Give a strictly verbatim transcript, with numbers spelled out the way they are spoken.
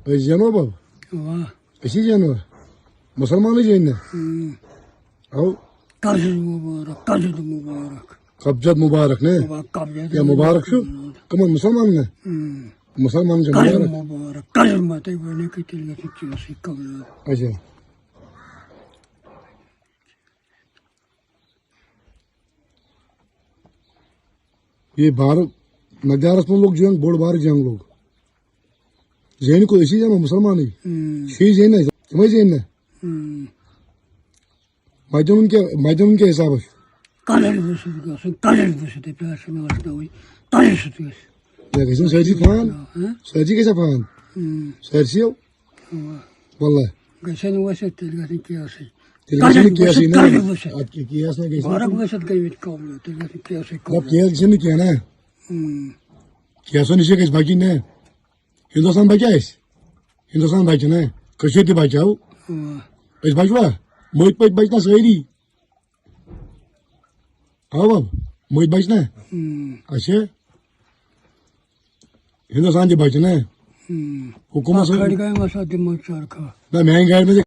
أسۍ زینو بَب؟ اَوا۔ أسی زینو؟ مُسلمانٕے زینہِ نا؟ اۭں۔ اَو۔ قبضہٕ مُبارک، قبضہٕ مُبارک۔ قبضہٕ مُبارک نا؟ اَوا، قبضہٕ یا مُبارک چھُ؟ مُبارک۔ کٕمَن مُسلمانَن نا؟ اۭں۔ مُسلمانَن چھُ قبضہٕ مُبارک۔ مُبارک، قبضہٕ مَہ تۄہہِ ؤنِو کہِ تیٚلہِ گژھِ ژےٚ سۭتۍ قبضہٕ۔ اچھا۔ یہ بھارت مقدارس منٛز لوٚگ جنگ، بوٚڑ بارٕ جنگ لوٚگ۔ زینہِ کُس؟ أسی زینو مُسلمانٕے۔ ہم۔ شیعہ زینہِ نہ، تِمے زینہِ نہ۔ ہم۔ مجنون کیٛاہ، مجنون کیٛاہ حسابس چھُ؟ کلر وٕچھِتھ گژھُن، کلر وٕچھِتھ، تۄہہِ پیار چھُ مےٚ وٕچھناوٕنۍ، کلر چھُ تۄہہِ۔ یہِ گژھن سٲرسٕے فان، ہاں؟ سٲرسٕے گژھِ فان۔ ہم۔ سٲرسٕے۔ اَوا۔ واللہ۔ گژھِ نہٕ ؤسِتھ، تیٚلہِ گژھِ نہٕ کیسٕے۔ تیٚلہِ گژھِ نہٕ کیسٕے، نہ۔ کلر وٕچھِتھ۔ اَدٕ کیٛاہ، کیس نہ گژھِ نہٕ۔ بھارت وٕچھِتھ گٔے مٕتۍ قبضہٕ، تیٚلہِ گژھِ نہٕ کیسٕے نہ، قبضہٕ۔ کیس گژھِ نہٕ کینٛہہ، نہ۔ ہم۔ کیسو نِش گژھِ باقی، نہ۔ ہندوستان بچہِ اَسہِ۔ ہندوستان بچہِ، نہ۔ کٔشیٖر تہِ بچہِ، اَو۔ اَوا۔ أسۍ بچوا؟ مٔتۍ پٔتۍ بچہِ نہ سٲری۔ اَوا، مٔتۍ بچہِ نہ۔ ہم۔ اچھا۔ ہندوستان تہِ بچہِ نہ۔ ہم۔ حکوٗمت اکھ سۭتۍ۔ گاڑِ گٔے وسان تِمن چرکھا۔ نہ، میانہِ گاڑِ منٛز